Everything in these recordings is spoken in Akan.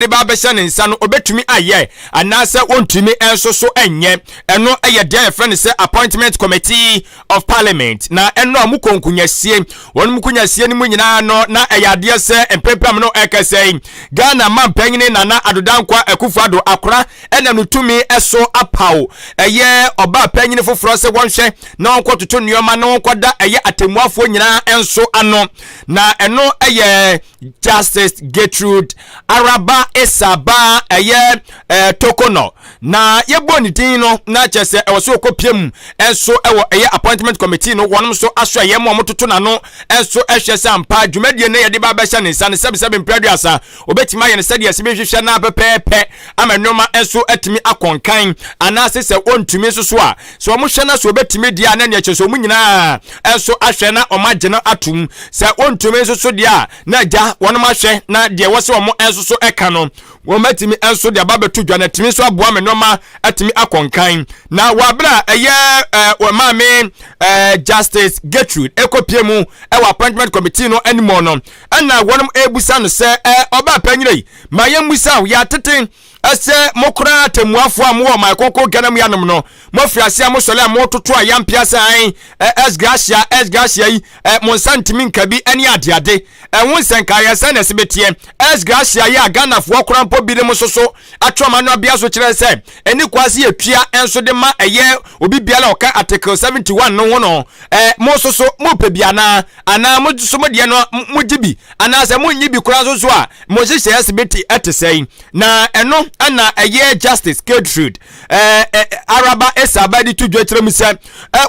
De ba abɛhyɛ ne nsa no, obetumi ayɛ anaasɛ ontumi nso so nyɛ. Ɛno yɛ deɛ yɛfrɛ no sɛ Appointment Committee of Parliament. Na ɛno a wɔkɔ nkonyasie, wɔn nkonyasie no mu nyinaa no, na ɛyɛ adeɛ sɛ mpempem no ɛkasa yi, Ghana mampanyini Nana Addo Dankwa Akufo-Addo akora ɛna no tumi so apaw ɛyɛ ɔbaa panyini foforɔ sɛ wɔnhwɛ na wɔnkɔtoto nneɛma na wɔnkɔda ɛyɛ atemmuafoɔ nyinaa nso ano. Na ɛno ɛyɛ Justice Gertrude Araba Esaba ɛyɛ Tokono na yɛbɔ ne din no, na kyerɛ sɛ ɛwɔ so ɔkɔpie mu nso ɛwɔ ɛyɛ Appointment Committee no, wɔnom nso aso ɛyɛ mu a wɔtoto n'ano nso ɛhwɛ sɛ ampa dwumadie no yɛde ba abɛhyɛ ne nsa no, sɛbisɛbi mprɛduasa obɛtumi ayɛ no sɛdeɛ ɛsɛ bɛhwehwɛ na pɛpɛɛpɛ ama nneɛma nso atumi akɔnkan, anaasɛ sɛ ɔntumi nso so a, sɛ wɔn hwɛ na so obɛtumi deɛ a, na neɛ kyerɛ sɛ wɔn nyinaa nso ahwɛ na wɔn agye no atom. Sɛ ɔntumi nso so deɛ a, na agya wɔn ahwɛ na deɛ wɔsɛ wɔn nso so ɛka no, wɔn atumi nso de aba bɛto dwa na atumi nso aboa me nneɛma atumi akɔnkan. Na wɔ abere a ɛyɛ wɔ maame Justice Gertrude ekopie mu ɛwɔ Appointment Committee no anim no, ɛna wɔn ebusa no sɛ ɔbaa panyina yi, ma yɛn musa yɛ atete ɛsɛ mo koraa atemmuafoɔ a mowɔ ɔman kɔkɔ Ghana mu yanom no, moafiri ase a mosɔre a mototo a yampea sɛ an ex gratia, ex gratia yi mo nsa ntumi nka bi ne adeade ɛho nsɛnkaeɛ sɛ na ɛsɛ bɛteɛ. Ex gratia yi a Ghanafoɔ koraa mpo binom nso so atwerɛ no abea so kyerɛ sɛ ɛne kwa se yɛtua nso de ma ɛyɛ obi biara a ɔka Article 71 no ho no, mo nso so mopɛ bi anaa mo nso mo deɛ no mogye bi, anaasɛ monnye bi koraa nso so a, mo nhyehyɛeɛ se bɛti ɛte sɛn? Na ɛno ɛna ɛyɛ Justice Gertrude Araba Esaba de to dwa kyerɛ mu sɛ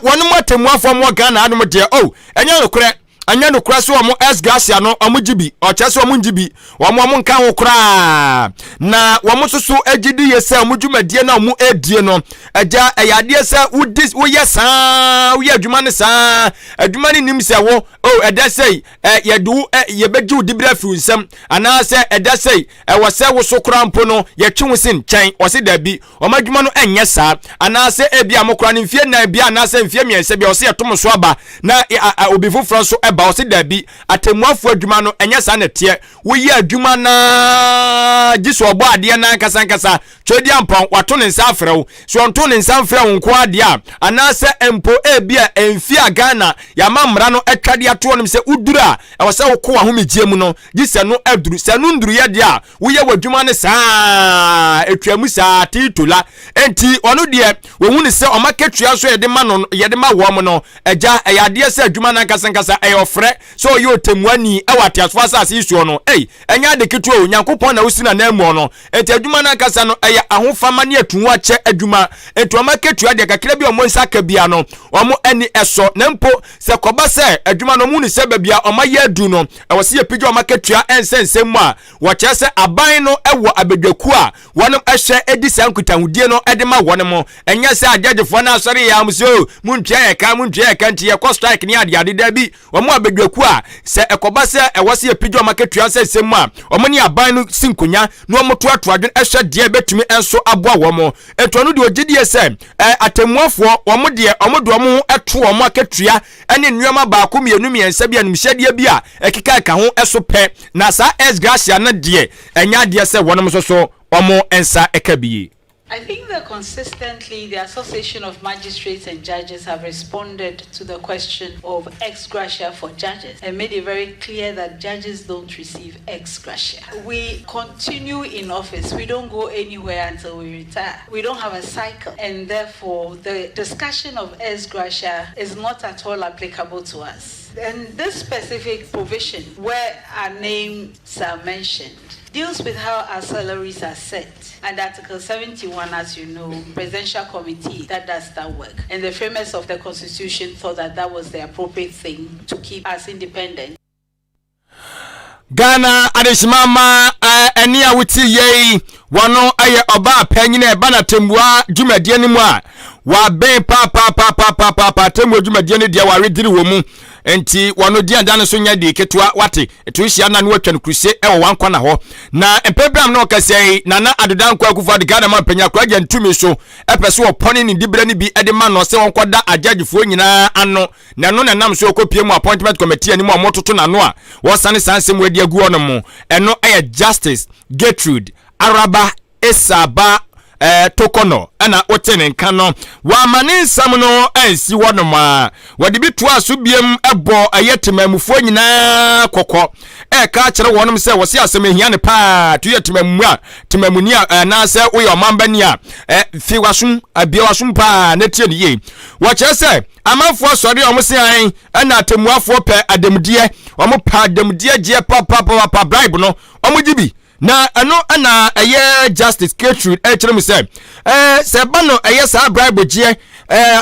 wɔn mu atemmuafoɔ mo wɔ Ghana anom deɛ, oh, ɛnyɛ nokorɛ, ɛnyɛ nokorɛ so wɔn ex gratia no wɔn gye bi. Ɔkyerɛ sɛ wɔn ngye bi, wɔn nka ho koraa, na wɔn nso so gye di yɛ sɛ wɔn dwumadie na wɔn edie no, agya, ɛyɛ adeɛ sɛ wodi woyɛ saa, woyɛ adwuma no saa, adwuma no nim sɛ wo oh ɛda sɛ yɛde wo yɛbɛgye wo dibere afiri nsam, anaasɛ ɛda sɛ ɛwɔ sɛ wo so koraa mpo no yɛtwe wo si nkyɛn. Ɔse dabi, wɔn adwuma no ɛnyɛ saa, anaasɛ ebi a mo koraa no mfie 4 bi anaasɛ mfie 3 bi a ɔse yɛto mo so aba na obi foforɔ nso ɛba. Ɔse dabi, atemmuafoɔ adwuma no ɛnyɛ saa na ɛteɛ. Woyɛ adwuma naa gye sɛ ɔbɔ adeɛ naa nkasa nkasa twɛdi ampɔn wato ne nsa afrɛ wo. So ɔnto ne nsa mfrɛ wo nko adeɛ a, anaasɛ mpo ebi a mfie a Ghana yɛama mmara no atwa de ato hɔnom sɛ woduru a ɛwɔ sɛ wokɔ w'ahomegyeɛ mu no, gye sɛ no aduru. Sɛ no nduruyɛ deɛ a, woyɛ w'adwuma no saa atwa mu saa tiitola. Enti ɔno deɛ wɔhu ne sɛ ɔma katua nso yɛde ma no, yɛde ma wɔn no, agya, ɛyɛ adeɛ sɛ adwuma no ankasa nkasa ɛyɛ ɔfrɛ sɛ ɔyɛ ɔtɛmmuani ɛwɔ ateasefoɔ asase yi soɔ no, ei, ɛnyɛ ade ketewa o. Nyankopɔn na wosi n'ananmu no, enti adwuma no ankasa no ɛyɛ ahofama ne atuho akyɛ adwuma. Enti ɔma katua deɛ kakra bi a ɔmo nsa ka bia no, ɔmo ani ɛsɔ. Na mpo sɛ kɔba sɛ adwuma no ɔmo hu ne sɛ baabi a ɔma yɛ adu no, ɛwɔ sɛ yɛpagya ɔma katua ɛnsɛ nsɛm mu a, wɔkyerɛ sɛ aban no ɛwɔ abadwakuo a wɔnom ɛhyɛ ɛdi saa nkitahodie no ɛde ma wɔn mo. Ɛnyɛ sɛ agyagyefoɔ no asɔre yɛ am sɛ o montua yɛ ka, montua yɛ ka nti yɛkɔ strike ne adeade. Da bi, wɔn abadwakuo a sɛ ɛkɔba sɛ ɛwɔ sɛ yɛpagya ɔma katua nsɛ nsɛm mu a, wɔn ne aban no si nkonya na wɔn toatoa adwene ɛhwɛ deɛ ɛbɛtumi nso aboa wɔn. Nti ɔno deɛ ɔgye die sɛ atemmuafoɔ wɔn deɛ, wɔn de wɔn ho ɛto wɔn akatua ɛne nneɛma baako mmienu mmiɛnsa bi anumhyɛdeɛ bi a ɛkeka ɛka ho ɛso pɛ, na saa ex gratia no deɛ, ɛnyɛ adeɛ sɛ wɔn nso so wɔn nsa ɛka bi. I think that consistently the Association of Magistrates and Judges have responded to the question of ex gratia for judges and made it very clear that judges don't receive ex gratia. We continue in office. We don't go anywhere until we retire. We don't have a cycle, and therefore the discussion of ex gratia is not at all applicable to us. And this specific provision where our names are mentioned deals with how our salaries are set. And Article 71, as you know, Presidential Committee that does that work. And the framers of the Constitution thought that that was the appropriate thing to keep us independent. Ghana adehyemama, ɛne a wote yei, wɔno ɛyɛ ɔbaa panyin a ɛba n'atemmua dwumadie no mu a wabɛn paapaapaapaapaapa atemmua dwumadie no deɛ warediri wɔ mu. Nti wɔno di ada no so nyɛ de ketewa wate ɛto hyia na no watwa no kuruse ɛwɔ wɔn kɔna hɔ. Na mpɛmpɛm na ɔkasa yi, Nana Addo Dankwa Akufo Addo, Ghana ma mpanyin akora gya ntumi so ɛpɛ so ɔpɔne ne diberɛ no bi ɛde ma no sɛ wɔnkɔda agyagyefoɔ nyinaa ano, na ɛno na ɛnam so ɔkɔpie mu Appointment Committee anim a wɔtoto n'ano a wɔsane saa nsɛm wɔadi agu hɔ no mu. Ɛno ɛyɛ Justice Gertrude Araba Esaba Tokɔnɔ ɛna wote ne nka no. Wama ne nsɛm no ansi hɔnom a, wɔde bi toa so biem bɔ ɛyɛ temamufoɔ nyinaa kɔkɔ, ɛka akyerɛ wɔnom sɛ wɔse asɛm ehia ne paa to yɛ temamu a temamuni a anaasɛ woyɛ ɔmanbani a, fi wasom abia wasom paa na tie ne yie. Wɔkyerɛ sɛ amanfoɔ sɔre a wɔn se an ɛna atemmuafoɔ pɛ adamudeɛ, wɔn pɛ adamudeɛ gyeɛ papapapa, bribe no wɔn gye bi. Na ɛno na ɛyɛ Justice Gertrude ɛkyerɛ mu sɛ ɛɛ sɛ ɛba no ɛyɛ saa bribe gyeɛ,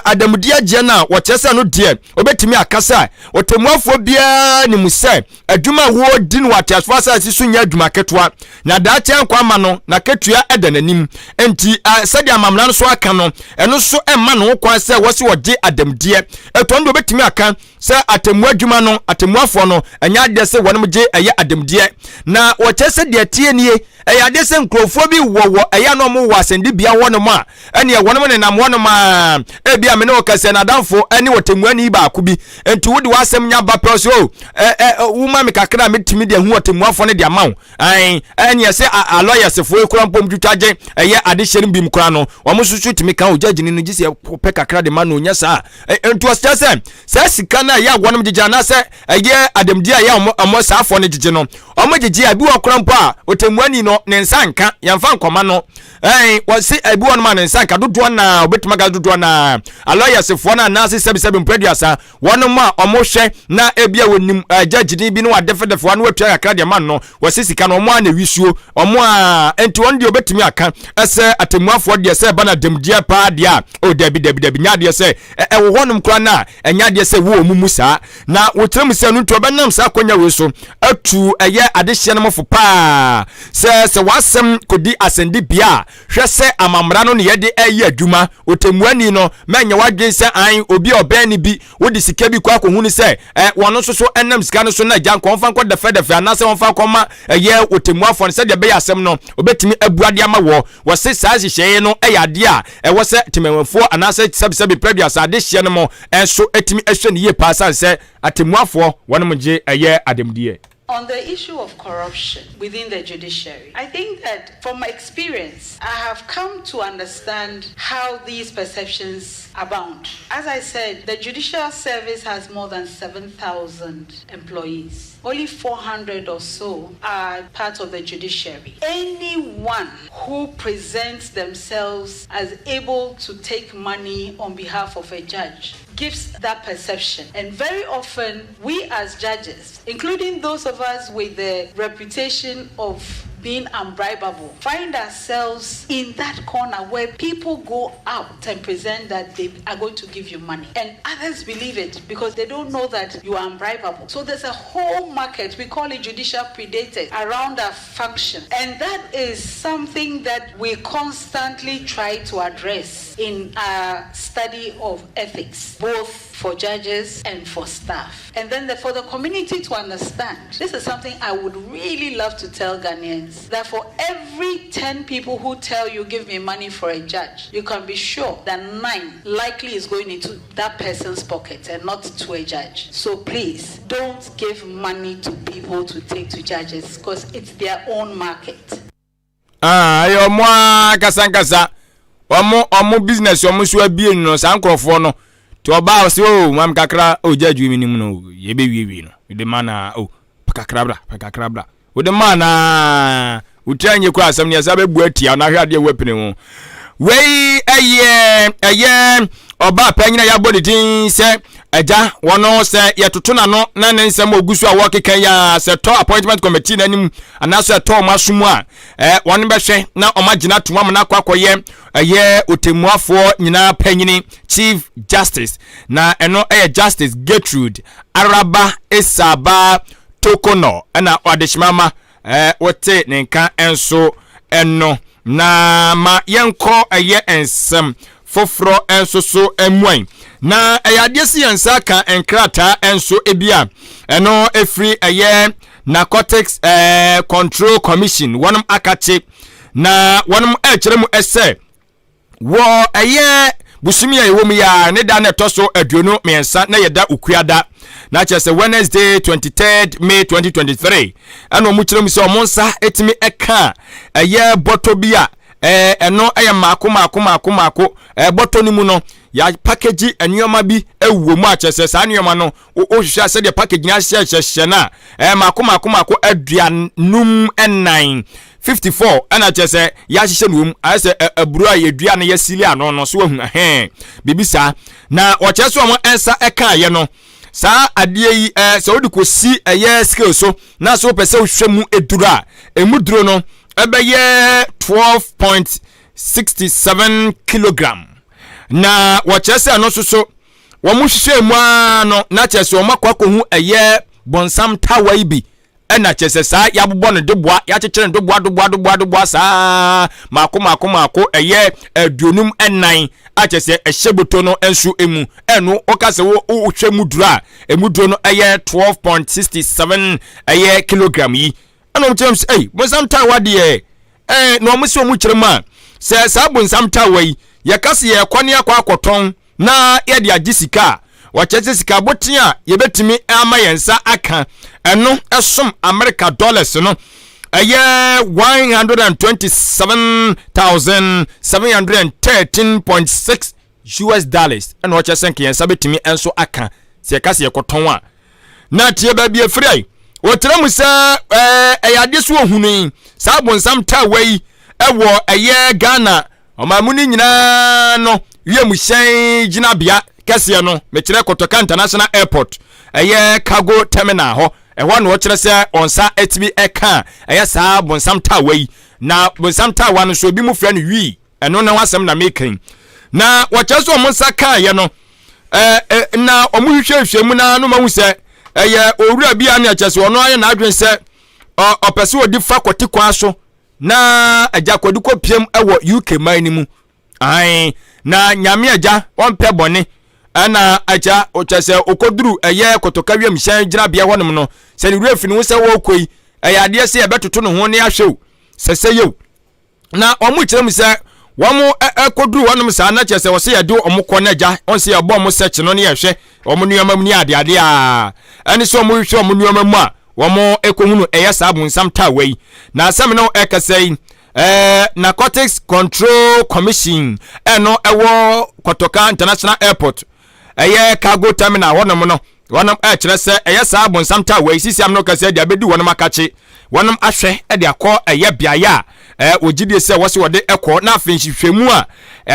adamudeɛ gyeɛ no a, wɔkyerɛ sɛ no deɛ wɔbɛtumi aka sɛ ɔtɛmmuafoɔ biara nim sɛ adwuma a wɔredi no wɔ ateasefoɔ asase so nyɛ adwuma ketewa, na daakye nkwa ama no na ketua ɛda n'anim. Nti sɛdeɛ amamena no so aka no, ɛno nso ɛmma no ho kwan sɛ wɔsi wɔgye adamudeɛ. Ɛtɔ no deɛ wɔbɛtumi aka sɛ atemmu adwuma no, atemmuafoɔ no, ɛnyɛ adeɛ sɛ wɔnom gye ɛyɛ ademdeɛ. Na wɔkyerɛ sɛ deɛ ɛteɛ nie, ɛyɛ adeɛ sɛ nkurɔfoɔ bi wɔ wɔ ɛyɛ a na wɔn wɔ asɛnnibea hɔnom a, ɛneɛ wɔnom nenam hɔnom a, ebi a me ne wo kɛsɛ n'adamfo ɛne ɔtemmuani baako bi, nti wode w'asɛm nya ba pɛ ɔsɛ o, ɛ ɛ woma me kakra a metumi de ahu ɔtemmuafoɔ no de ama wo. Ae, ɛneɛ sɛ a alɔyɛsefoɔ yi koraa mpo twitwa gye ɛyɛ adehyɛ no bi mu koraa no, wɔn nso so tumi ka o, gyagye no gye sɛ pɛ kakra de ma no, nyɛ saa. Nti ɔkyerɛ sɛ saa sika no a ɛyɛ a wɔnom gyegye anaasɛ ɛyɛ adamdi a ɛyɛ a wɔn saafoɔ no gyegye no, wɔn gyegye a ebi wɔ koraa mpo a ɔtɛmmuani no ne nsa nka, yɛmfa nkɔma no. Ɛn, wɔse ebi wɔ nom a ne nsa nka dodoɔ naa, obɛtumi aka dodoɔ naa. Alɔyɛsefoɔ no anaasɛ sɛbisɛbi mpo aduasa, Wɔnom a wɔhwɛ na ebia wɔnim gyagye bi na wɔadɛfɛdɛfɛ wɔn na wɔatua kakra de ama no, wɔsɛ sika no wɔn a na ɛwisuo wɔn a nti wɔn deɛ wɔbɛtumi aka sɛ atemmuafoɔ deɛ sɛ ɛba no adamdeɛ paa deɛ a, o dabi dabi dabi, nyɛ adeɛ sɛ ɛwɔ hɔnom koraa no a ɛnyɛ adeɛ sɛ wɔ wɔn mu saa. Na wɔkyerɛ mu sɛ no nti wɔbɛnam saa akɔnya wei so atu ɛyɛ adehyeɛ no mɔfo paa sɛ sɛ wɔasɛm kɔdi asɛndibea a, Hwɛ sɛ amammara no na yɛde reyɛ adwuma. Otemmuani no, mɛnyɛ w'adwene sɛ an obi a ɔbɛn no bi, wode sika bi kɔ akɔhu no sɛ ɛ, wɔn nso so nam sika no so na agya nka wɔmfa nkɔ dɛfɛdɛfɛ anaasɛ wɔmfa nkɔma ɛyɛ otemmuafoɔ no sɛdeɛ ɛbɛyɛ asɛm no obɛtumi abua de ama wɔ. Wɔse saa nhyehyɛeɛ no yɛ adeɛ a ɛwɔ sɛ temmuafoɔ anaasɛ sɛbesɛbe mprɛduasa adehyeɛ no mo nso tumi hwɛ no yie paa sane sɛ atemmuafoɔ wɔnom gye ɛyɛ ademdeɛ. On the issue of corruption within the judiciary, I think that from my experience, I have come to understand how these perceptions abound. As I said, the judicial service has more than 7,000 employees. Only 400 or so are part of the judiciary. Anyone who presents themselves as able to take money on behalf of a judge gives that perception. And very often, we as judges, including those of us with the reputation of being unbribable, find ourselves in that corner where people go out and present that they are going to give you money. And others believe it because they don't know that you are unbribable. So there's a whole market, we call it judicial predators, around our function. And that is something that we constantly try to address in our study of ethics, both for judges and for staff. And then for the community to understand, this is something I would really love to tell Ghanaians, that for every 10 people who tell you, give me money for a judge, you can be sure that 9 likely is going into that person's pocket and not to a judge. So please, don't give money to people to take to judges, because it's their own market. Ah, ɛyɛ ɔmo ankasa nkasa ɔmo ɔmo business ɔmo nso abie no saa nkorɔfoɔ no nti ɔbaa ɔsɛ o maame kakra o gya adwuma mi nim no yɛbɛwiewie no de ma na o pɛ kakra bra, pɛ kakra bra, wode maa na wotira nye kora asɛm no yɛsa bɛbu atia na ahwɛ adeɛ wapene ho. Wei ɛyɛ ɛyɛ ɔbaa panyin a yɛabɔ ne din sɛ agya wɔno sɛ yɛtoto n'ano na ne nsɛm a ɔgu so a wɔkeka yi a sɛ tɔ appointment committee n'anim anaasɛ ɛtɔ ɔmo aso mu a wɔn bɛhwɛ na ɔmo agyina to ama no akɔ akɔyɛ ɛyɛ otemmuafoɔ nyinaa panyini, chief justice, na ɛno ɛyɛ Justice Gertrude Araba Esaba Tokonɔ ɛna ɔadehyema ma wote ne nka nso ɛno. Na ma yɛnkɔ ɛyɛ nsɛm foforɔ nso so mmuan. Na ɛyɛ adeɛ si yɛn nsa ka nkrataa nso ebi a ɛno ɛfiri ɛyɛ Narcotics Control Commission wɔnom akakye na wɔnom ɛkyerɛ mu ɛsɛ wɔ ɛyɛ Bosome a yɛwɔ mu yi ara ne da na ɛtɔ so 23 na yɛda Okuada, na kyerɛ sɛ Wednesday 23rd May 2023, ɛna wɔn kyerɛ mu sɛ wɔn nsa etumi ɛka ɛyɛ bɔtɔ bi a ɛno ɛyɛ mmaako mmaako mmaako mmaako. Bɔtɔ no mu no, yɛapakagyi nneɛma bi wɔ mu a kyerɛ sɛ saa nneɛma no, wohwehwɛ a, sɛdeɛ package no ahyehyɛhyehyɛ no a, mmaako mmaako mmaako 54, 54, ɛna kyerɛ sɛ yɛahyehyɛ no wɔ mu ayɛ sɛ aburo a yɛdua no yɛasili ano no so, wahu ɛhɛn biribi saa. Na wɔkyerɛ sɛ wɔn nsa ɛkaeɛ no, saa adeɛ yi, sɛ wode kɔsi ɛyɛ scale so na sɛ wopɛ sɛ wohwɛ mu eduro a, emu duro no ɛbɛyɛ 12.67 kilogram. Na wɔkyerɛ sɛ ɛno nso so, wɔn hwehwɛ mu ara no, na kyerɛ sɛ wɔn akɔ akɔhu ɛyɛ bɔnsam tawa yi bi, ɛna kyerɛ sɛ saa yɛabobɔ no doboa, yɛakyekyere no doboa doboa doboa doboa saa maako maako maako ɛyɛ 54 a kyerɛ sɛ ɛhyɛ boto no nso mu. Ɛno wɔka sɛ wohwɛ mu duro a, emu duro no ɛyɛ 12.67 ɛyɛ kilogram yi. Ɛna wɔn kyerɛ mu sɛ, ɛy, bonsam tawa deɛ na wɔn sɛ wɔn kyerɛ mu a, sɛ saa bonsam tawa yi yɛka sɛ yɛkɔ ne akɔ akɔtɔn na yɛde agye sika a, wɔkyerɛ sɛ sika boten a yɛbɛtumi ama yɛn nsa aka, ɛno ɛsom America dollars no ɛyɛ 127,713.6 US dollars. Ɛna ɔkyerɛ sɛ nka yɛn nsa bɛtumi nso aka sɛ yɛka sɛ yɛkɔtɔn a. Na tie baabi efiri ayi, wɔkyerɛ mu sɛ ɛyɛ adeɛ so ohunu yi, saa bonsam tawa yi ɛwɔ ɛyɛ Ghana ɔman mu no nyinaa no wiemhyɛn gyinabea kɛseɛ no, mekyerɛ Kotoka International Airport, ɛyɛ cargo terminal hɔ. Ɛhɔ na wɔkyerɛ sɛ wɔn nsa atumi ɛka ɛyɛ saa bonsam tawa yi. Na bonsam tawa no nso, ebi mu frɛ no wii. Ɛno ne ho asɛm na meka yi. Na wɔkyerɛ sɛ wɔn nsa kaeɛ no, ɛɛ na wɔn hwehwɛhwɛ mu na no mahu sɛ ɛyɛ owura bi a ne ɛkyɛ sɛ ɔno ayɛ n'adwene sɛ ɔpɛ sɛ ɔdi fa kɔte kwan so na agya kɔde kɔ piem wɔ UK man no mu. Ae, na Nyame agya wɔmpɛ bɔne, ɛna agya ɔkyɛ sɛ ɔkɔduru ɛyɛ Kotoka wiemhyɛn gyinabea hɔnom no, sɛ ne werɛ fi ne ho sɛ wɔrekɔ yi, ɛyɛ adeɛ sɛ yɛbɛtoto ne ho ne ahwɛ o, sɛ sɛ yɛo. Na wɔn kyerɛ mu sɛ wɔn kɔduru hɔnom saa na kyerɛ sɛ wɔsɛ yɛde wɔn kɔ no agya wɔn sɛ yɛbɔ wɔn sɛkye no ne yɛhwɛ wɔn nneɛma mu ne adeade a ɛne sɛ wɔn hwehwɛ wɔn nneɛma mu a, wɔn kɔhunu ɛyɛ saa bonsam tawa yi. Na asɛm no ɛkasa yi, Narcotics Control Commission ɛno ɛwɔ Kotoka International Airport ɛyɛ cargo terminal hɔnom no, wɔnom ɛkyerɛ sɛ ɛyɛ saa bonsam tawa yi sisi am no kɛsɛ de abɛdi wɔnom akakye, wɔnom ahwɛ de akɔ ɛyɛ beaeɛ a wɔgye die sɛ wɔse wɔde ɛkɔ. Na afei nhwehwɛmu a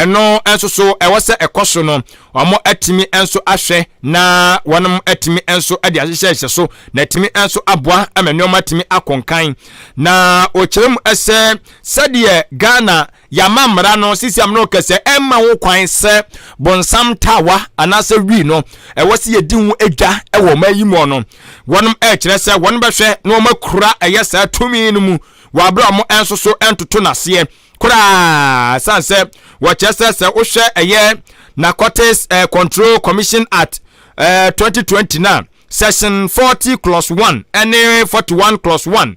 ɛno nso so ɛwɔ sɛ ɛkɔ so no, wɔn atumi nso ahwɛ na wɔnom atumi nso de ahyehyɛ hyɛ so na atumi nso aboa ama nneɛma atumi akɔ nkan. Na wɔkyerɛ mu sɛ sɛdeɛ Ghana yɛama mmara no sisi am no kɛsɛ ɛmma ho kwan sɛ bonsam tawa anaasɛ wii no ɛwɔ sɛ yɛdi ho adwa ɛwɔ ɔman yi mu no, wɔnom ɛkyerɛ sɛ wɔn bɛhwɛ na wɔn akura ɛyɛ saa tumi no mu wɔ abere a wɔn nso so ntoto n'aseɛ koraa, san sɛ wɔkyerɛ sɛ sɛ wohwɛ ɛyɛ Narcotics Control Commission Act 2020 na section 40 clause 1 ɛne 41 clause 1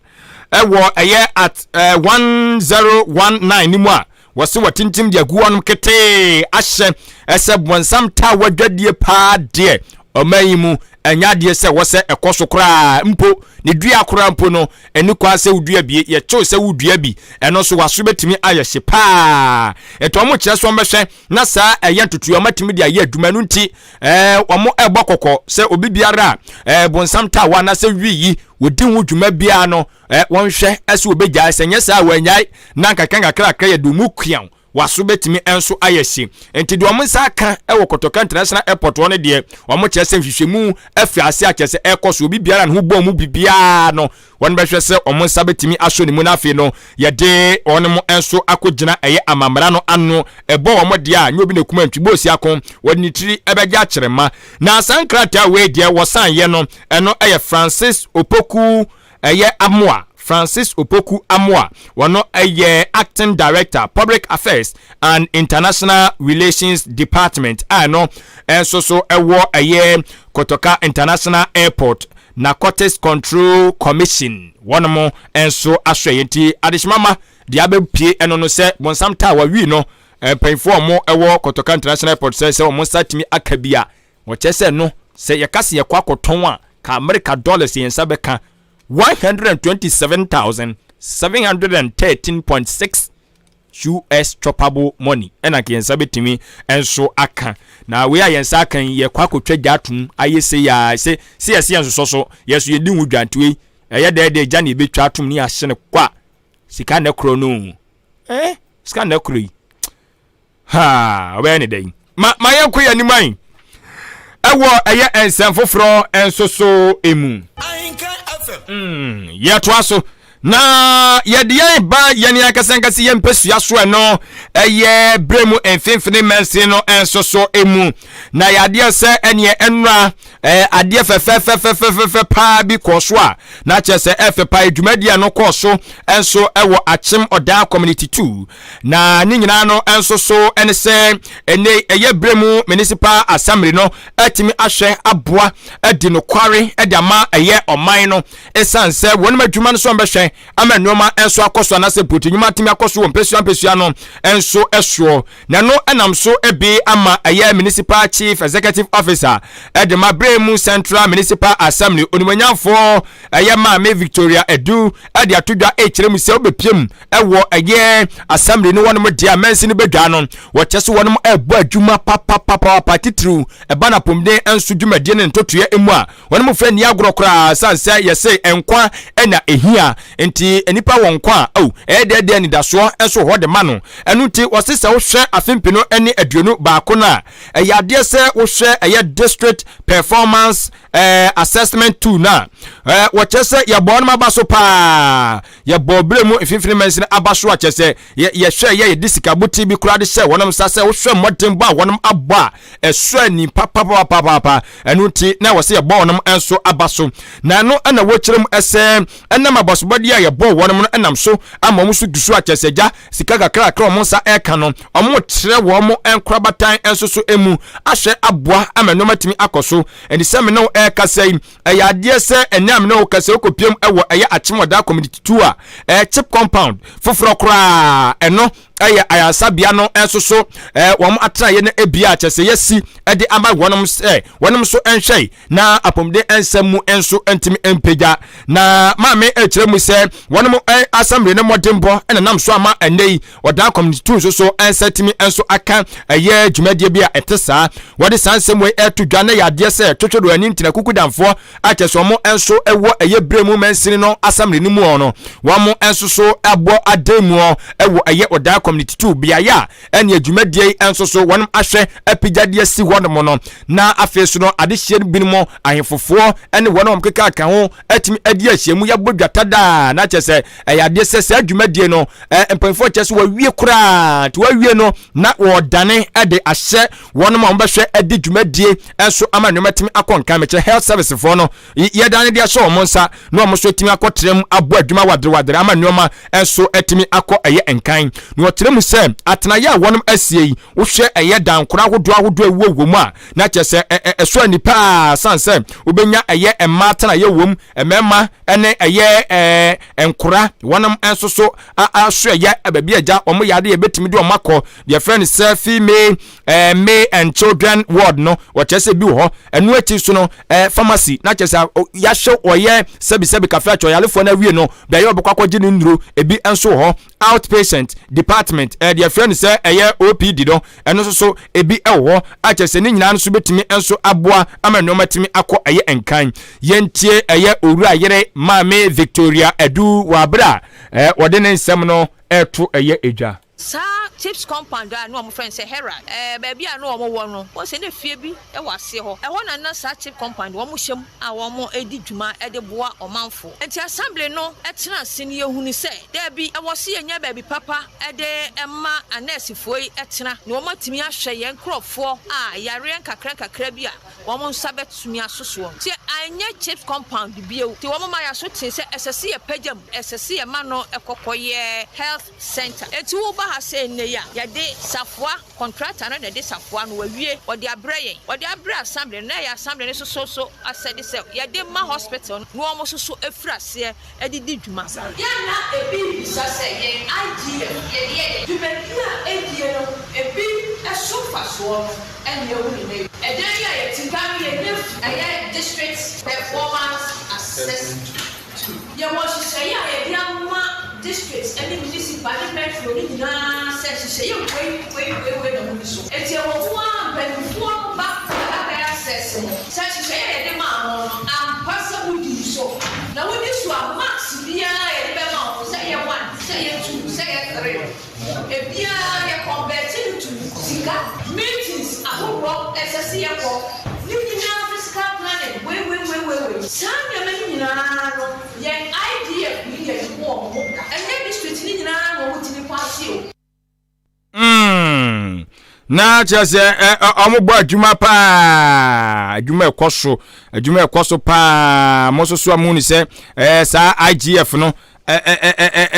ɛwɔ ɛyɛ at 1019 no mu a, wɔse wɔtintim de agu wɔnom ketee ahyɛ ɛsɛ bɔnsam ta wadwadie paa deɛ, ɔman yi mu ɛnyɛ adeɛ sɛ wɔsɛ ɛkɔ so koraa mpo. Ne dua koraa mpo no, ɛne kwan sɛ wodua bie, yɛkyew sɛ wodua bi, ɛno nso waso bɛtumi ayɛ hye paa. Ɛtɔ wɔn kyerɛ so wɔn bɛhwɛ na saa ɛyɛ ntotoeɛ wɔn atumi de ayɛ adwuma no. Nti wɔn ɛbɔ kɔkɔ sɛ obi biara a bonsam tawa anaasɛ wi yi wɔdi ho dwuma biara no, wɔnhwɛ ɛsɛ wɔbɛgyae. Sɛ nyɛ saa, wɔanyae na nkakra nkakra yɛde mu kuaw, waso bɛtumi nso ayɛ hye. Nti deɛ wɔn nsa aka wɔ Kotoka International Airport hɔ no deɛ, wɔn kyerɛ sɛ nhwehwɛmu afi ase akyerɛ sɛ ɛrekɔ so. Obi biara ne ho bɔ mu bibiara no, wɔn bɛhwɛ sɛ wɔn nsa bɛtumi asɔ ne mu, na afei no yɛde wɔn mo nso akɔgyina ɛyɛ amammerɛ no ano. Ɛbɔ wɔn deɛ a, nyɛ obi na ekuma ntwi bɔɔsi ako, wɔde ne tiri ɛbɛgye akyerɛma. Na saa nkrataa wei deɛ wɔsan yɛ no, ɛno ɛyɛ Francis Opoku ɛyɛ Amoa, Francis Opoku Amoa, wɔno ɛyɛ Acting Director, Public Affairs and International Relations Department a ɛno nso so ɛwɔ ɛyɛ Kotoka International Airport Narcotics Control Commission, wɔnom nso ahwɛ yɛn. Nti adehyemama deɛ abɛpie ɛno no sɛ bonsam taa wawi no. Mpanyinfoɔ a wɔn ɛwɔ Kotoka International Airport sɛ sɛ wɔn nsa tumi aka bi a, wɔkyerɛ sɛ no sɛ yɛka sɛ yɛkɔ akɔtɔn a, ka America dollars yɛn nsa bɛka 127,713.6 US choppable money ɛna nka yɛn nsa bɛtumi nso aka. Na wei a yɛn nsa aka yi, yɛkɔ akɔtwa gya atom ayɛ se yɛ sɛ sɛ yɛsɛ yɛn sosɔ so yɛ so yɛdi ho dwa. Nti wei ɛyɛ dɛɛdɛɛ gya na yɛbɛtwa atom ne yɛahye no kwa. Sika na korɔ no sika na korɔ yi ha, ɔbɛyɛ ne dɛn? Ma yɛnkɔ yɛn anim ayi ɛwɔ ɛyɛ nsɛm foforɔ nso so emu. Yɛtoa so na yɛde yɛn ba yɛn ankasa ankasa yɛn mpɛsua so. Ɛno ɛyɛ berɛ mu mfimfini mɛnsin no nso so emu, na yɛadeɛ sɛ ɛneɛ ɛnora adeɛ fɛfɛfɛfɛfɛfɛ paa bi kɔɔ so a na kyerɛ sɛ ɛfɛ paa. Dwumadie no kɔɔ so nso ɛwɔ Akyem Ɔdaa Community 2, na ne nyinaa no nso so ɛne sɛ ɛnɛ ɛyɛ berɛ mu Municipal Assembly no atumi ahwɛ aboa adi nokware de ama ɛyɛ ɔman no, ɛsiane sɛ wɔn adwuma no so bɛhwɛ ama nneɛma nso akɔ so anaasɛ mpotu nnwuma atumi akɔ so wɔ mpɛsua mpɛsua no nso soɔ. Na no ɛnam so bi ama ɛyɛ Municipal Chief Executive Officer ɛde ma berɛ mu Central Municipal Assembly, onimonyamfoɔ ɛyɛ Maame Victoria Edu, ɛde ato dwa ɛkyerɛ mu sɛ wobɛpiem ɛwɔ ɛyɛ assembly no wɔnom deɛ a mɛnsi no bɛdwa no, wɔkyɛ so wɔnom ɛbɔ adwuma papapapapa, titiriw ɛba no apɔmuden nso dwumadie ne ntotoeɛ mu a wɔnom fɛ nni agorɔ koraa, sane sɛ yɛse nkwa ɛna ɛhia. Nti nnipa wɔ nkwa a oh, ɛyɛ dɛɛdɛɛ anidasoɔ nso wɔ hɔ de ma no. Ɛno nti wɔse sɛ wohwɛ afe 2021 no a, ɛyɛ adeɛ sɛ wohwɛ ɛyɛ district performance assessment tool no a, wɔkyerɛ sɛ yɛbɔ no aba so paa. Yɛbɔ berɛ mu mfimfini mansini aba so a kyerɛ sɛ yɛhwɛ yɛ yɛde sika bote bi koraa de hyɛ wɔnom nsa sɛ wohwɛ mmɔden bɔ a wɔnom abɔ a, ɛsɔ ani papapapaapa. Ɛno nti na wɔ sɛ yɛbɔ wɔnom nso aba so, na ɛno ɛna wɔkyerɛ mu ɛsɛ ɛnam abɔsobɔdeɛ a yɛbɔ wɔnom no ɛnam so ama wɔn so gu so a kyerɛ sɛ gya sika kakrakra wɔn nsa ɛka no, wɔn kyerɛ wɔn nkorabatan nso so emu ahwɛ aboa ama nneɛma tumi akɔ so. Ɛne sɛ me ne wo ɛrekasa yi, ɛyɛ adeɛ sɛ ɛnɛ a me ne wo kasa, wokɔpiem ɛwɔ ɛyɛ Akyem Ɔdaa Community 2 a ɛyɛ CHPS compound foforɔ koraa, ɛno ɛyɛ ayaresabea no nso so wɔn atenaeɛ no ebia a kyerɛ sɛ yɛsi ɛde ama wɔn sɛ wɔn nso nhwɛ na apɔmuden nsɛm mu nso ntumi mpagya. Na maame ɛkyerɛ mu sɛ wɔn assembly no mmɔdenbɔ ɛna nam so ama ɛnɛ yi Ɔdaa Community 2 nso so nsa tumi nso aka ɛyɛ dwumadie bi a ɛte saa. Wɔde saa nsɛm wei ɛto dwa na yɛ adeɛ sɛ twetwe ani ntena kukudamfoɔ a kyerɛ sɛ wɔn nso ɛwɔ ɛyɛ berɛ mu mansini no assembly no mu no, wɔn nso so abɔ adan mu ɛwɔ ɛyɛ Ɔdaa Community 2 beaeɛ a ɛne dwumadie yi nso so wɔn ahwɛ apagya de asi hɔ nom no. Na afei so no, adehyeɛ no binom, ahemfofoɔ ne wɔn a wɔn keka ka ho atumi adi ahyiamu, yɛabɔ dwata daa, na kyerɛ sɛ ɛyɛ adeɛ sɛ saa dwumadie no mpanyinfoɔ kyerɛ sɛ wɔawie koraa. Nti wɔawie no na wɔdane de ahyɛ wɔn a wɔbɛhwɛ adi dwumadie nso ama nneɛma tumi akɔ nkan, mekyerɛ health service foɔ no, yɛdane de ahyɛ wɔn nsa na wɔn nso atumi akɔtena mu abɔ adwuma waderewadere ama nneɛma nso atumi akɔ ɛyɛ nkan. Na wɔkyerɛ mu sɛ atenaeɛ a wɔn asie yi, wohwɛ ɛyɛ dankora ahodoɔ ahodoɔ ɛwɔ wɔ mu a, na kyerɛ sɛ ɛso ani paa, san sɛ wobɛnya ɛyɛ mmaa atenaeɛ wɔ mu, mmarima ne ɛyɛ nkora wɔn nso so aso ɛyɛ baabi agya wɔn yɛ adeɛ yɛbɛtumi de wɔn akɔ deɛ frɛ no sɛ female male and children ward no, wɔkyerɛ sɛ bi wɔ hɔ. Ɛno akyi so no, pharmacy na kyerɛ sɛ yɛahyɛ wɔyɛ sɛbisɛbi kafe akyɛ ɔyarefoɔ no awie no, beaeɛ ɔbɛkɔ akɔgye ne nnuro ebi nso wɔ hɔ. Outpatient department, deɛ frɛ no sɛ ɛyɛ OPD no, ɛno nso so ebi wɔ hɔ a kyerɛ sɛ ne nyinaa nso bɛtumi nso aboa ama nneɛma tumi akɔ ɛyɛ nkan. Yɛntie ɛyɛ Owura Yere Maame Victoria Adu wɔ abere a wɔde ne nsɛm no ɛreto ɛyɛ edwa. Saa CHPS compound a na wɔfrɛ no sɛ Herald, baabi a na wɔwɔ no, wohu sɛ na fie bi wɔ aseɛ hɔ. Ɛhɔ na na saa CHPS compound wɔhyɛ mu a wɔdi dwuma de boa ɔmanfoɔ. Enti Assembly no tenaa ase no yɛhunuu sɛ, daabi, ɛwɔ sɛ yɛnya baabi papa de ma anɛɛsefoɔ yi tena na wɔatumi ahwɛ yɛn nkurɔfoɔ a yareɛ nkakrankakra bi a wɔn nsa bɛtumi aso soɔ. Nti anyɛ CHPS compound bio. Nti wɔma yɛaso tee sɛ ɛsɛ sɛ yɛpagya mu, ɛsɛ sɛ yɛma no kɔkɔyɛ health centre. Enti woba ha sɛ nnɛ yi a, yɛde safoa, contractor no na ɛde safoa no, wawie, ɔde abrɛ yɛn. Ɔde abrɛ assembly no, na ɛyɛ assembly no nso so asɛde sɛ yɛde ma hospital no na wɔn nso so afiri aseɛ de di dwuma. Yɛ na ebi rebisa sɛ yɛn IGF yɛde yɛ dɛn? Dwumadi a edie no. ebi so mfasoɔ no ɛna yɛhu no nnɛ yi. Ɛdan yi a yɛte mu yi yɛnya fi ɛyɛ District Performance Assessment Tool. Yɛwɔ nhyehyɛeɛ a yɛde ama districts ne municipal ne metro no nyinaa sɛ nhyehyɛeɛ wei, wei, wei, wei na modi so. Enti ɛwɔ mu ara mpanimfoɔ no ba bɛyɛ assess mo sɛ nhyehyɛeɛ a yɛde maa mo no ampa sɛ modii so. Na wodi so a marks biara a yɛde bɛma wo no sɛ ɛyɛ one, sɛ ɛyɛ two, sɛ ɛyɛ three no, Ebiara yɛ kɔnvɛte no to sika. Meetings ahoroɔ ɛsɛ se yɛkɔ ne nyinaa physical planning wei wei wei wei wei. Saa nneɛma no nyinaa no yɛn IDF ne yɛde bɔ wɔn ho ka. Ɛnyɛ district no nyinaa na wɔn tumi kɔ ase o. Mm. Na kyerɛ sɛ ɔmo bɔ adwuma paa, adwuma ɛkɔ so, adwuma ɛkɔ so paa. Mo nso so a mo ni sɛ ɛɛ saa IGF no ɛɛ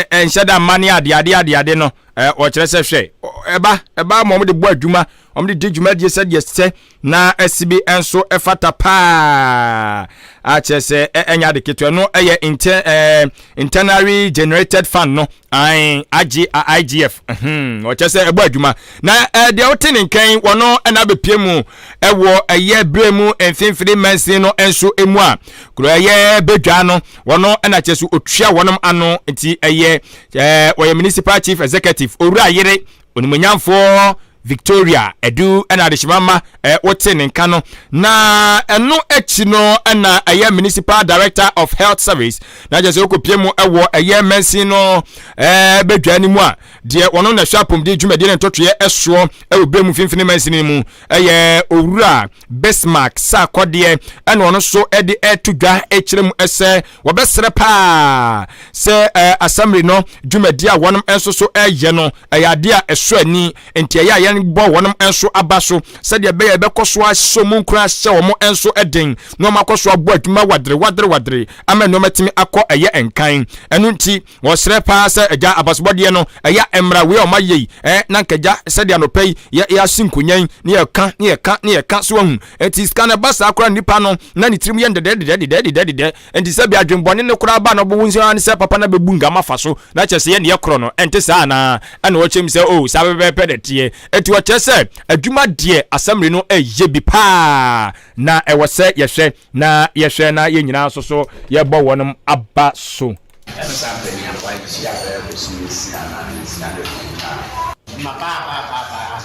ɛɛ nhyɛ da mma ne ade ade ade ade no, wɔkyerɛ sɛ hwɛ ɛba ɛba ma ɔmo de bɔ adwuma, ɔmo de di dwumadie sɛdeɛ sɛ na ɛsi bi nso ɛfata paa. Akyerɛ sɛ ɛnyɛ ade ketewa no, ɛyɛ inter ɛɛ internally generated fund no. Ae, agye IGF. Hmm, ɔkyɛ sɛ ɛbɔ adwuma. Na eh, deɛ wote ne nkan wɔno ɛna abɛpie mu ɛwɔ ɛyɛ berɛ mu mfimfini mansin no nso mu a kuro ɛyɛ badwa no wɔno ɛna kyɛ so otua wɔnom ano nti ɛyɛ ɛɛ wɔyɛ municipal chief executive owura yere onimuonyamfoɔ Victoria Adu na adehyema ma wote ne nka no. Na ɛno akyi no na ɛyɛ Municipal Director of Health Service na kyerɛ sɛ wokɔpie mu wɔ ɛyɛ mansin no bɛdwa no mu a deɛ wɔno na ɛhwɛ apɔmuden dwumadie ne ntotoeɛ ɛsoɔ ɛwɔ berɛ mu mfimfini mansin mu ɛyɛ Owura Bismarck Sarkodie ɛna ɔno nso ɛde ɛto dwa ɛkyerɛ mu ɛsɛ wɔbɛsrɛ paa sɛ assembly no dwumadie a wɔnom nso so ɛyɛ no ɛyɛ adeɛ a ɛsɔ ani, enti ɛyɛ a yɛbɔ wɔn nso aba so sɛdeɛ ɛbɛyɛ a yɛbɛkɔ so ahyɛ wɔn nkuran ahyɛ wɔn nso den na wɔn akɔ so abɔ adwuma wadere wadere wadere ama nneɛma atumi akɔ ɛyɛ nkan. Ɛno nti wɔsrɛ paa sɛ agya abasobɔdeɛ no ɛyɛ a mmara wei a wɔn ayɛ yi ɛ na nka agya sɛdeɛ anɔpa yi yɛ yɛase nkonya yi ne yɛka ne yɛka ne yɛka so ahu enti sika no ɛba saa koraa nipa no na ne tirim yɛ ndɛdɛdɛdɛdɛdɛdɛdɛ Enti sɛ bi adwenbɔne no koraa ba na ɔbɛhu nso ara ne sɛ papa no abɛbu ngama afa so, na kyerɛ sɛ yɛn deɛ korɔ no, ɛnte saa anaa? Ɛna ɔkyerɛ mu sɛ, Oh, saa pɛpɛɛpɛ na ɛteɛ. Enti ɔkyerɛ sɛ adwuma deɛ Assembly no reyɛ bi paa, na ɛwɔ sɛ yɛhwɛ na yɛhwɛ na yɛn nyinaa nso so yɛbɔ wɔn aba so. Ɛno saa mpanyinfoɔ ahyia bɛyɛ bosome nsia anaa nsia de ko nyinaa. Mma paapaapaa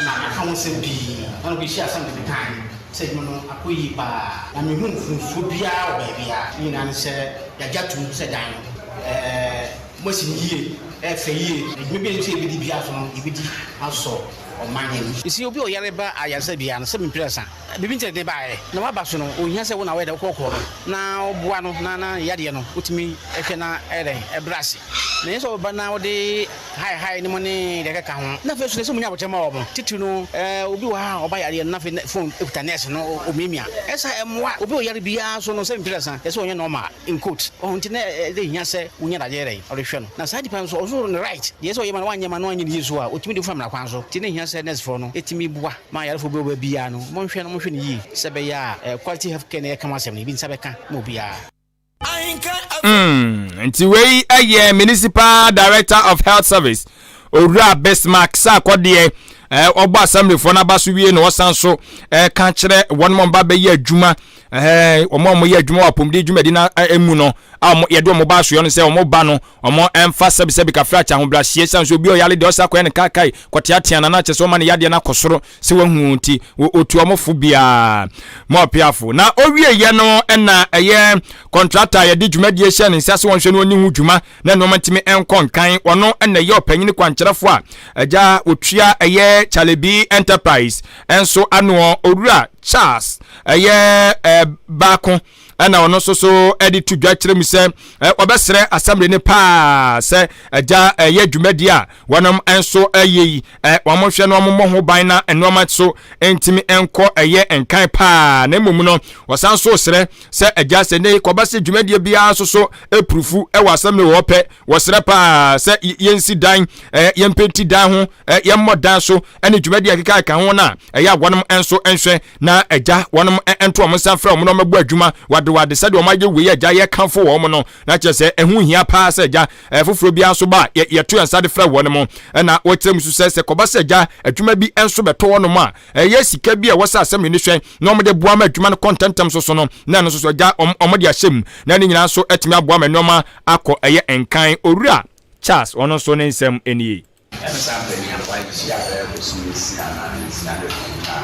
na maka ho nsɛm pii, na mekɔhyiaa asɛm de mekae sɛ adwuma no akɔ yie paa, na menhuu mfomsoɔ biara wɔ baabiara. Ne nyinaa ne sɛ yɛagye atom sɛ dan no, moasi no yie, ɛyɛ fɛ yie, na dwuma biara a ɛsɛ sɛ yɛbɛdi biara nso no, yɛbɛdi asɔ ɔman no ani. Sɛ obi a ɔyare ba ayaresabea no, sɛ mprɛnsa, biribi nti na ɛde no baeɛ, na waba so no, ɔhia sɛ wo na woyɛ dɛn, wokɔkɔɔ no, na woboa no na ne yadeɛ no, wotumi hwɛ na ɛyɛ dɛn, ɛbrɛ ase. Na ɛnyɛ sɛ wobɛba na wode Hae hae no mu ne deɛ ɛkeka ho. Na afei nso ɛsɛ sɛ wɔnya aboterɛ ma wɔn. Titiriw no, obi wɔ ha a ɔba yareɛ no na afei phone kuta nurse no ɔmiamia. Ɛsa ɛmmoa. Obi a ɔyare biara nso no sɛ mprɛnsa ɛsɛ sɛ ɔnyɛ normal in quote. Wahu nti na ɛde hia sɛ wonya dadeɛ dɛn ɔde hwɛ no. Na saa nipa no nso ɔso ne right. Deɛ ɛsɛ sɛ ɔyɛ ma no wanyɛ ma no anyɛ no yie nso a ɔtumi de wo fa mmara kwan so. Nti na ɛhia sɛ nurse foɔ no tumi boa ma ayarefoɔ bi a ɔba biara no monhwɛ no monhwɛ no yie sɛ ɛbɛyɛ a quality health care na yɛka ho asɛm no ebi nsa bɛka ma obiara. Nti wei yɛ Municipal Director of Health Service Owura Bismarck Sarkodie ɔbɔ assemblyfoɔ no aba so wie na ɔsan so ka kyerɛ wɔn a wɔba bɛyɛ adwuma wɔn a wɔyɛ adwuma wɔ apɔmuden dwumadi no mu no a wɔn yɛde wɔn ba asoɛ no sɛ wɔn ba no wɔn mfa sɛbisɛbi kafra kyɛ ahobrɛaseɛ san so obi a ɔyare deɛ ɔsa kɔyɛ no kaakae kɔteatea na na kyɛ sɛ ɔma ne yadeɛ no akɔ soro sɛ wahu nti ɔtu wɔn fo biara ma ɔpeafo na ɔwieɛ no na ɛyɛ kɔntrata a yɛde dwumadie hyɛ ne nsa sɛ wɔnhwɛ no ɔni ho dwuma na nneɛma ntumi nkɔ nkan. Ɔno na ɛyɛ ɔpanyin kwankyerɛfo a agya otua ɛyɛ Chalebi Enterprise nso ano, Owura Charles ɛyɛ baako ɛna ɔno nso so ɛde to dwa kyerɛ mu sɛ ɔbɛsrɛ assembly no paa sɛ agya ɛyɛ dwumadi a wɔnom nso ɛyɛ yi wɔn hwɛ no wɔn mmɔ ho ban na nneɛma so ntumi nkɔ ɛyɛ nkan paa. Na mmom no wɔsan so srɛ sɛ agya sɛ ne kɔba sɛ dwumadie biara nso so epurufu ɛwɔ assembly wɔ pɛ, wɔsrɛ paa sɛ yɛnsi dan, yɛmpenti dan ho, yɛmmɔ dan so ɛne dwumadie a ɛkeka ɛka ho no a ɛyɛ a wɔnom nso nhwɛ na agya wɔnom nto wɔn nsa mfrɛ wɔn na wɔmmɛbɔ adwuma wadere. wade sɛdeɛ wɔn ayɛ wei agya yɛkamfo wɔn no na kyerɛ sɛ ɛho hia paa sɛ agya foforɔ biara nso ba a yɛto yɛn nsa de frɛ wɔn mo. Ɛna wɔkyerɛ mu so sɛ sɛ kɔba sɛ agya adwuma bi nso bɛtɔ wɔn a ɛyɛ sika bi a ɛwɔ sɛ assembly no hwɛ na wɔde boa ma adwuma no kɔ ntɛmntɛm so so no, na ɛno nso so agya wɔde ahyɛ mu na ne nyinaa nso atumi aboa ma nneɛma akɔ ɛyɛ nkan. Owura Charles ɔno nso ne nsɛm nie. Ɛne saa mpanyinfoɔ a yɛhyia bɛyɛ bosome nsia anaa nansia de kɔ na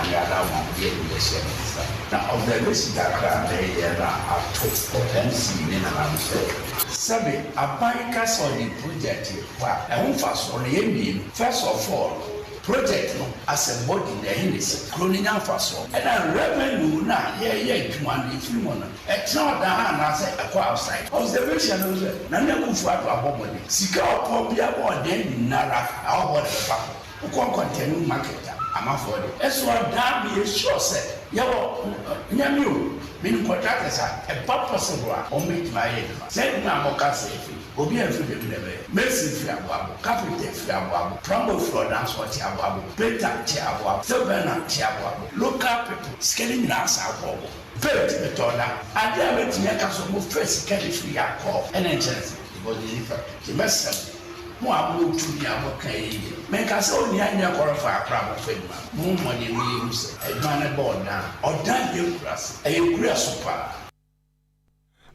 Nyame adawoma mede adi bɛhyɛ me nsa. Na observation kakra a mɛyɛ na ato MC ne nananom sɛ. Sɛbe aban ka sɛ ɔde project rekɔ a, ɛho mfasoɔ no yɛ mmienu. First of all no, project no as a body no ɛhe na ɛsi? Kuro no nya mfasoɔ. Ɛna revenue no a yɛreyɛ adwuma no ɛfiri mu no, Ɛtena ɔdan ha anaasɛ ɛkɔ outside? Observation no sɛ Nana Akufo Addo abɔ mmɔden. Sika a ɔpɔn biara bɔ ɔdan nyinara ahɔhoɔ na ɛbɛfa kɔ. Wokɔ Nkɔntɛnu market a, amafoɔ de. Ɛso ɔdan meyɛ sure sɛ yɛwɔ nyɛ me o, menim contractors a ɛba possible a wɔn bɛtumi ayɛ adwuma. Saa adwuma a moka sɛ ɛfiri, obi amfiri baabi na ɛbɛyɛ. Mason firi Aboabo, carpenter firi Aboabo, plumber firi ɔdan so ɔte Aboabo, painter te Aboabo, steel-burner te Aboabo. Local people, sika no nyinaa san kɔ wɔn. Faith metɔɔ da. Adeɛ a mɛtumi aka sɛ ɔmo fɛ sika de firi ha kɔ ɛne nkyɛnse because yɛnni factory nti mɛsrɛ mo mo a mowɔ tumi a moka yei deɛ menka sɛ onii anyɛ qualify koraa a momfa adwuma no mo mmɔden mo yɛ hu sɛ adwuma no bɔ ɔdan a ɔdan yɛ nkurase ɛyɛ kuro ɛso paa.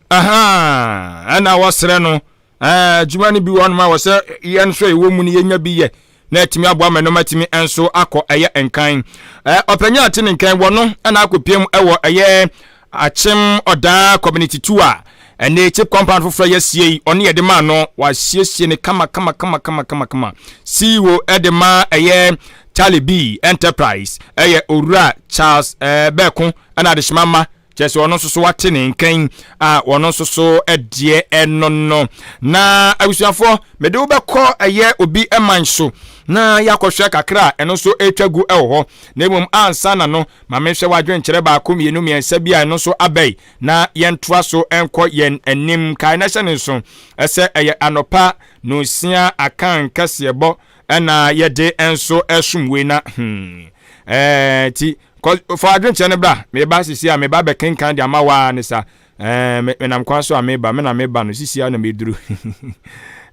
Ahaa, ɛna wɔsrɛ no adwuma no bi wɔ hɔnom a wɔ sɛ yɛn nso a yɛwɔ mu no yɛnya bi yɛ na atumi aboa ma nneɛma atumi nso akɔ ɛyɛ nkan. Ɔpanyin ate ne nkan wɔ no ɛna akɔpiem ɛwɔ ɛyɛ Akyem Ɔdaa Community 2 a ɛne chip compound foforɔ yɛasie yi ɔne yɛde maa no wasiesie ne kama kama kama kama kama kama. CEO ɛde ma ɛyɛ Charlie B Enterprise ɛyɛ Owura Charles Bɛko ɛna adehyema ma Kyerɛ sɛ ɔno nso so wate ne nkan a ɔno nso so deɛ ɛno no. Na abusuafoɔ, mede wo bɛkɔ ɛyɛ obi man so na yɛakɔhwɛ kakra a ɛno nso ɛretwa gu wɔ hɔ. Na mmom ansa na no, ma menhwɛ w'adwenkyerɛ baako mmienu mmiɛnsa bi a ɛno nso aba yi na yɛntoa so nkɔ yɛn anim. Kae na hyɛ ne nso sɛ ɛyɛ anɔpa nonsia akan kɛseɛbɔ ɛna yɛde nso ɛsom wei na hmm ɛɛ ti Kɔ, fa w'adwenkyerɛ no bra. Mereba sisi a, meba bɛkenkan de ama wo ara ne sa. Ɛɛ, me, menam kwan so a meba, me na meba no, sisi a na meduru.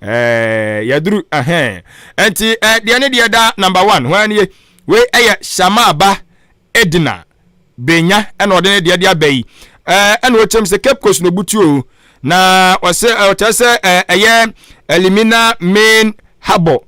Ɛɛ, yɛduru, ɛhɛn. Ɛnti, ɛ, deɛ ne deɛ da number one, hwan nie? Wei ɛyɛ Shamaa ba Edna Benya, ɛna ɔde ne deɛ de aba yi. Ɛɛ, ɛna ɔkyerɛ mu sɛ Cape Coast na obutu o. Na ɔsɛ, ɔkyerɛ sɛ, ɛ, ɛyɛ Elimina Main Harbour.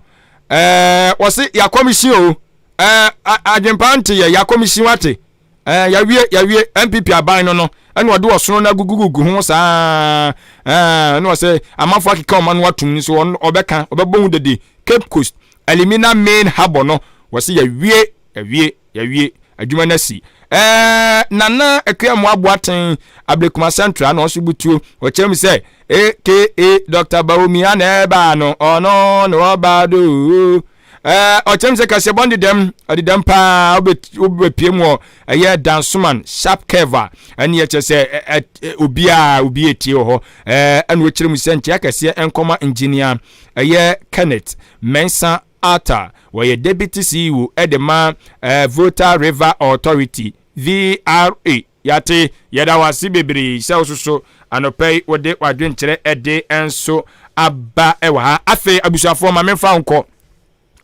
Ɛɛ, ɔse yɛakɔmihyin o. Ɛɛ adwempa nte yɛ yakɔmisi wate ɛɛ yawie yawie NPP aban no no ɛna ɔde ɔsono no agugugugu ho saa ɛɛ ɛna ɔsɛ amanfo akeka ɔma no atum nso ɔbɛka ɔbɛbɔ ho dede Cape Coast Elimina Main Harbour no wɔsi yawie yawie yawie adwuma no asi ɛɛ Nana Akua Mmoa Boateng Ablekuma Central na ɔso butuo ɔkyerɛ mu sɛ aka Dr. Bawumia na ɛbaa no ɔno na ɔbaa do. Ɛɛ ɔkyerɛ mi sɛ kaseɛbɔ no dedam ɔdedam paa wobɛpie mu wɔ ɛyɛ dansoman sharp curve a ɛne ɛkyerɛ sɛ ɛ obiara obi etie wɔ hɔ ɛɛ ɛna ɔkyerɛ mu sɛ nkyɛn akɛseɛ nkɔma engineer ɛyɛ Kenneth Mensah Arthur wɔyɛ deputy CEO ɛde ma ɛɛ Volta River Authority VRA. Yɛate, yɛda wo ase bebree sɛ wososo anɔpa yi wode w'adwenkyerɛ ɛde nso aba ɛwɔ ha. Afei abusuafoɔ ma memfa wo nkɔ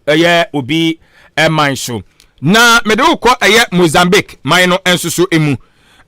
ɛyɛ obi man so. Na mede wo kɔ ɛyɛ Mozambique man no nso so emu.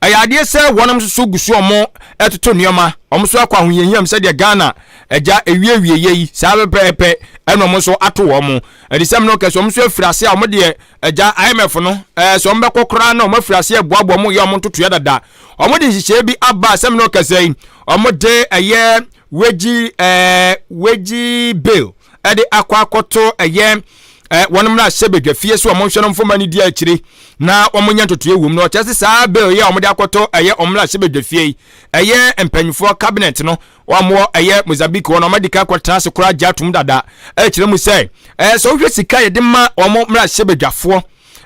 Ɛyɛ adeɛ sɛ wɔnom nso so gu so wɔn ɛtoto nneɛma, wɔn nso akɔ ahohiahiam sɛdeɛ Ghana agya ewiewie yɛ yi saa pɛpɛɛpɛ ɛna wɔn nso ato wɔn. Adesɛm no kɛse wɔn nso afiri ase a wɔn deɛ Agya, IMF no, ɛɛ, sɛ wɔbɛkɔ koraa na wɔafiri aseɛ boaboa wɔn yɛ wɔn ntotoeɛ dada. Wɔde nhyehyɛeɛ bi aba a sɛ me ne ɔkasa yi, wɔde ɛyɛ wage ɛɛ wage bill ɛde akɔ akɔto ɛyɛ ɛɛ wɔn mmarahyɛ badwa fie so wɔn nhwɛ no mfoma no di akyire na wɔn nyɛ ntotoeɛ wɔ mu na ɔkyerɛ sɛ saa bill yi a wɔde akɔto ɛyɛ wɔn mmarahyɛ badwa fie yi ɛyɛ mpanyinfoɔ cabinet no Wɔn wɔ ɛyɛ Mozambique hɔ no, wɔn adi kan akɔtena ase koraa gye atom dada. Ɛkyerɛ mu sɛ, ɛɛ sɛ wohwɛ sika a yɛde ma wɔn mmarahyɛbadwafoɔ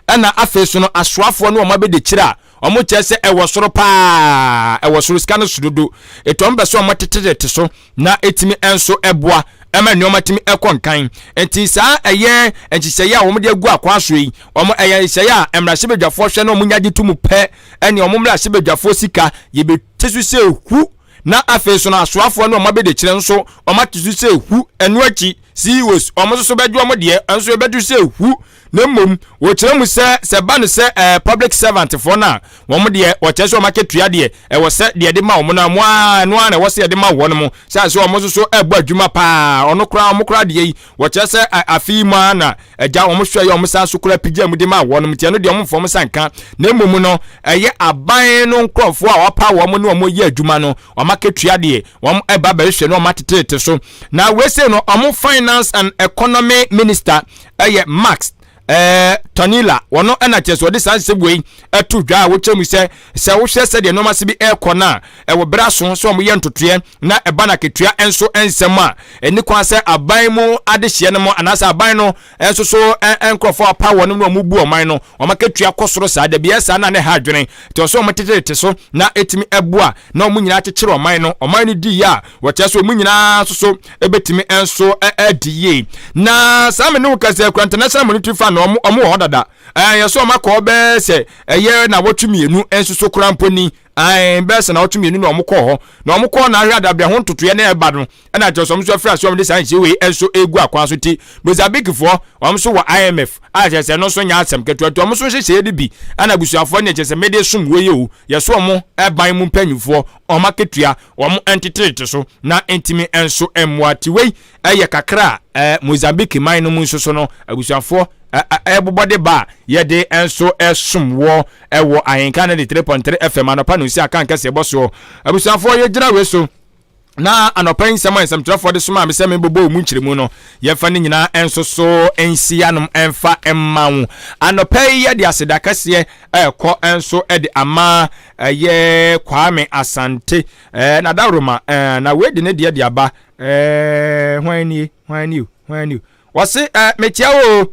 ɛna afei so no asoafoɔ ne wɔn abɛdikyire a, Wɔn kyerɛ sɛ ɛwɔ soro paa, ɛwɔ soro, sika no so dodo. Etu wɔn bɛ sɛ wɔn tetetete so na etumi nso ɛboa ɛma nneɛma tumi ɛkɔ nkan. Nti saa ɛyɛ nhyehyɛeɛ a wɔn de agu akwan so yi, wɔn ɛyɛ nhyehyɛeɛ a mmarahyɛbadwafoɔ hwɛ na wɔn nya gye to mu pɛ, ɛne wɔn mmarahyɛbadwafoɔ sika yɛbɛte so sɛ hu. Na afei nso no asoafoɔ ne wɔn abɛdekyerɛ nso wɔn ate so sɛ hu. Ɛno akyi CEOs wɔn nso so bɛgye wɔn deɛ nso yɛbɛte so sɛ hu. Na mmom wɔkyerɛ mu sɛ sɛ ba no sɛ ɛɛ public servant foɔ no a, wɔn deɛ wɔkyerɛ sɛ wɔn akatua deɛ ɛwɔ sɛ deɛ de ma wɔn no a wɔn ara ɛno ara na ɛwɔ sɛ yɛde ma wɔn mo sɛ sɛ wɔn nso so ɛbɔ adwuma paa. Ɔno koraa wɔn koraa deɛ yi wɔkyerɛ sɛ afe yi mu ara na agya wɔn hwɛ yɛ wɔn san so koraa pigya mu de ma wɔn nti ɛno deɛ wɔn mfa wɔn nsa nka. Na mmom no ɛyɛ aban no nkurɔfoɔ a wɔapa wɔn ne wɔn yɛ adwuma no wɔn akatua deɛ wɔn ɛba bɛhwehwɛ na wɔn atetete so. Na wei no wɔn Finance and Economy Minister ɛyɛ Max Tonela, wɔn ɛna kyerɛ sɛ wɔde saa nsɛm wei ɛto dwa a wɔkyerɛ mu sɛ sɛ wohwɛ sɛdeɛ nneɛma se bi ɛrekɔ no a, ɛwɔ berɛ aso sɛ wɔyɛ ntotoeɛ na ɛba no akatua nso nsɛm a ɛni kwan sɛ aban mu adehyeɛ no mu anaasɛ aban no nso so nkurɔfoɔ apa wɔn no wɔn bu ɔman no wɔn akatua kɔ soro saa. Dabi ɛyɛ saa na ne ha adwene nti ɔsɛ wɔn tetete so na ɛtumi ɛboa na wɔn nyinaa kyekyere ɔman no, ɔman no di yie a wɔkyerɛ sɛ wɔn nyinaa nso so ɛbɛtumi nso adi yie. Na saa me ne wo kasa kura International Monetary Fund na wɔn wɔ hɔ dada. Ɛɛ yɛ sɛ wɔn akɔ bɛɛ sɛ ɛyɛ na wɔtwe mmienu nso so kura mpo ni. Ɛɛ bɛɛ sɛ na wɔtwe mmienu na wɔn kɔɔ hɔ na wɔn kɔɔ na ahwɛ adabea ho ntotoeɛ na ɛba no, ɛna kyerɛ sɛ wɔn nso afiri ase wɔn de saa nhyɛ wei nso egu akwan so. Ti Mozambique foɔ wɔn nso wɔ IMF a kyerɛ sɛ ɛno nso nyɛ asɛm ketewa, nti wɔn nso nhyehyɛeɛ no bi ɛna abusuafoɔ ne kyerɛ sɛ mede som wɔ yi o, yɛso wɔn ɛban mu mpanyinfoɔ wɔn akatua wɔn nteterete so na ntumi nso mmoa. Ti wei ɛyɛ kakra a Mozambique man no mu nso so no abusuafoɔ ɛbobɔ de ba a yɛde nso ɛsom wɔ ɛwɔ Ahenka 93.3 FM anɔpa no nsi aka nkɛseɛ bɔ soɔ. Abusuafoɔ, yɛgyina wei so na anɔpa yi nsɛm a nsɛmtwerɛfoɔ de somaa me sɛ membobɔ mu nkyerɛmu no, yɛmfa ne nyinaa nso so nsi anom mfa mma wo. Anɔpa yi yɛde aseda kɛseɛ ɛrekɔ nso de ama ɛyɛ Kwame Asante ɛɛ Nadaworoma ɛɛ na wei de ne deɛ de aba. Ɛɛ hwan nie, hwan nie, hwan nie? Wɔse ɛɛ mekyia wo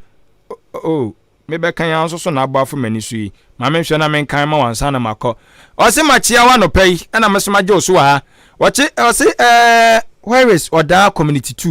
o o, mebɛkan ara nso so na abɔ afo m'ani so yi. Ma menhwɛ na menkan ma wansa na makɔ. Ɔse makyia wo anɔpa yi, ɛna me so magye wo so wɔ ha. Wɔkye ɔse ɛɛ where is Ɔdaa Community 2?